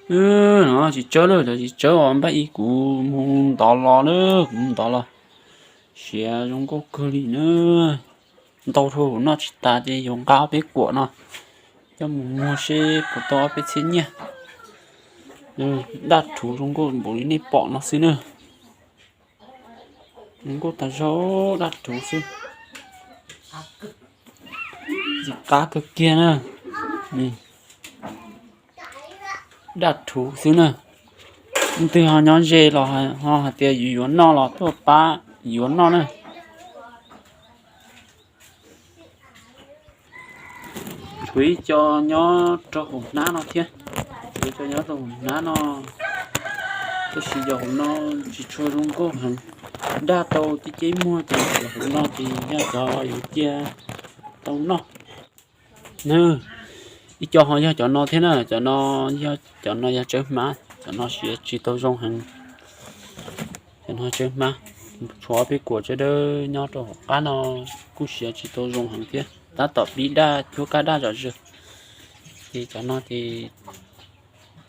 No tsis tsawb lawm, cov tsis tsawb os, npaj ib kuv mus ntov los na, kuv mus ntov los. Siav zoo nkauj kawg li na. Ntau dhau noj tsis tas ces yuav nqa ob peb kuam no coj mus muag seb puas tau ob peb txhiab nyiaj. Daj rhuv zoo nkauj npaum li nej pom no xwb na. Zoo nkauj tag zog, daj rhuv xwb. Ntxim qab kawg kiag na. Daj rhuv xwb na. Leej twg ho nyob ze los ho hais tias yus yuav noj los tuaj pab yuav noj na. Kuv ib co nyob rau hauv hnab no thiab. Kuv ib co nyob rau hauv hnab no, tab sis yog hauv no tsis tshua zoo nkauj heev. Daj tau ceb ceb muag ces hauv no ces yog cov yuav cia tau noj. Ib co ho yog cov no thiab na, cov no, cov no yog tsawb hmab, cov no siav tsis tau zoo heev. Cov no tsawb hmab, tshuav ob peb kuam tsawb dawb nyob rau hauv qab no kuj siav tsis tau zoo heev thiab, tab tom pib daj cuab kab daj zom zaws. Ces cov no ces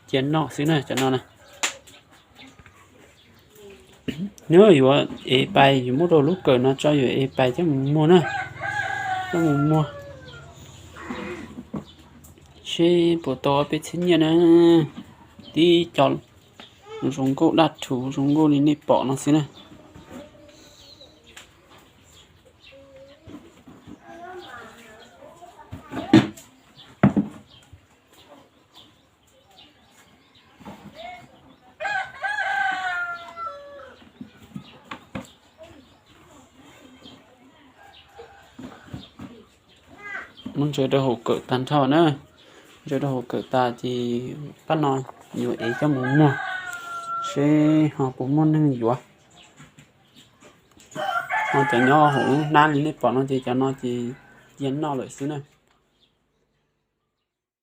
cia noj xwb na, cov no na. Nyob yuav ev pais, yuav muab rau lub kawm no tso, yuav ev pais coj mus muag na, coj mus muag seb puas tau ob peb txhiab nyiaj na. Tib co zoo nkauj daj rhuv zoo nkauj li nej pom no xwb na. Muab ntsaws rau hauv kawm tag nrho na. Ntsaws rau hauv kawm tas ces pab no yuav ev coj mus muag seb ho puas muaj neeg yuav. Ho cov nyob hauv lub hnab li nej pom no ces cov no ces cia noj lawm xwb na.